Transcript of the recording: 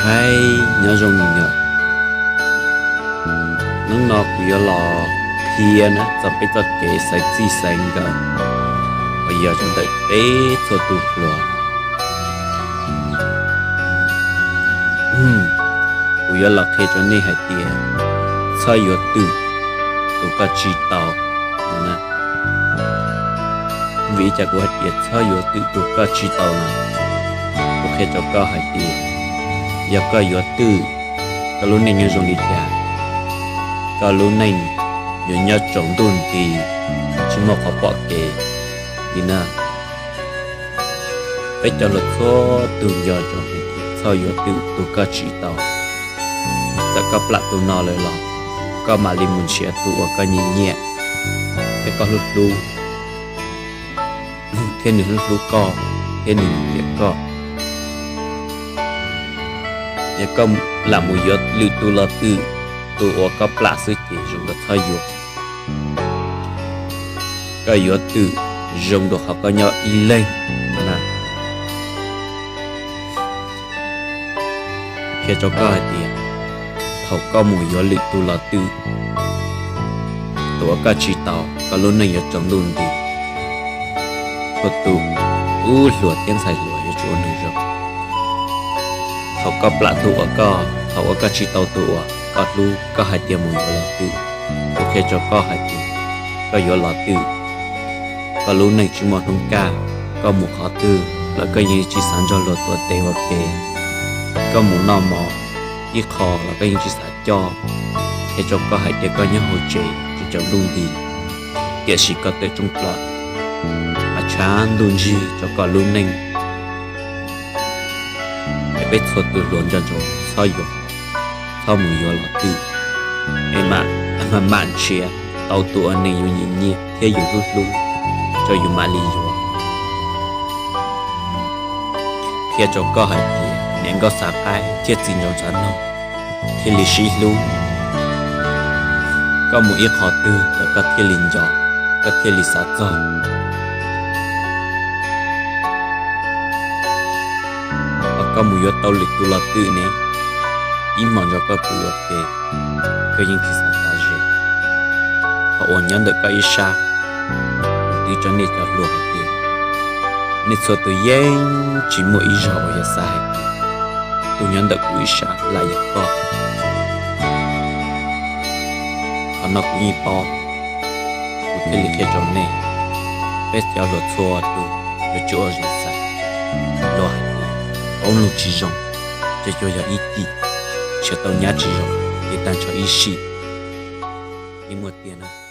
Hais nyob zoo nyob, hnub no kuv yuav los qhia na txog peb txoj kev xaiv txij xaiv nkawm uas yog rau ntawm peb txhua tus hluas. Kuv yuav los qhia rau nej hais tias txhob yuav twm tus koj tsis tau no na. Vim li cas kuv hais tias txhob yuav twm tus koj tsis tau no? Kuv qhia rau koj hais tias yog koj yuav twm, koj lub neej yuav zoo li cas? Koj lub neej yuav nyob tsaus ntuj nti, tsis muaj qhov pom kev li na. Peb cov hluas txhua tus nco ntsoov hais tias txhob yuav twm tus koj tsis tau. Txawm koj plam tus no lawm los koj mam li mus nrhiav tus uas koj nyiam nyiam thiab koj hlub hlub, thiab nws hlub hlub koj, thiab nws nyiam koj. Yog koj lam mus yuav lwm tus los twm tus uas koj plam xwb ces zoo nkaus txhob yuav. Koj yuav twm zoo dua qhov koj nyob ib leeg no na. Qhia rau koj hais tias thaum koj mus yuav lwm tus los twm tus uas koj tsis tau, koj lub neej yuav tsaus ntuj nti. Txhua tus, ub, hluas thiab ntxhais hluas yuav tsum ua neeg zoo. Thaum koj plam tus uas koj, thaum uas koj tsis tau tus uas koj hlub, koj hais tias mus yuav los twm, kuv qhia rau koj hais tias koj yuav los twm, koj lub neej tsis muaj hnub kaj. Koj mus qhov twg los koj yeej tsis xav nrog luag tuav tes ua ke. Koj mus noj mov ib qho los koj yeej tsis xav coj. Qhia rau koj hais tias koj nyob hauv tsev tsis tsaus ntuj nti, tiam sis koj tawm rooj plaws mas tshav ntuj ntsig rau koj lub neej. Es peb txhua tus hluas nco ntsoov txhob yuav, txhob mus yuav los twm, es mam, mam nrhiav tau tus uas nws yus nyiam nyiam thiab yus hlub hlub, rau yus mam li yuav. Qhia rau koj hais tias niam nkauj xav qaib thiab txiv nraug xav noog thiaj li sib hlub. Koj mus ib qho twg los koj thiaj li nco, koj thiaj li xav txog. Ho koj mus yuav tau lwm tus los twm ne, ib hmos nrog koj pw ua ke, koj yeej tsis xav tas ze. Qhov uas nyob ntawm koj ib sab, kuv twv rau nej cov hluas hais tias nej txhua tus yeej tsis muaj ib zaug uas yog xav hais tias tus nyob ntawm kuv ib sab lam yog koj. Qhov no kuv yeej paub, kuv thiaj li qhia rau nej. Peb cov hluas txhua tus yuav tsum ua zoo xaiv. Luag hais tias qoob loo tsis zoo, ces tsuas yog ib cim, nrhiav tau nyab tsis zoo ces tag nrho ib sim. Yeej muaj tiag na.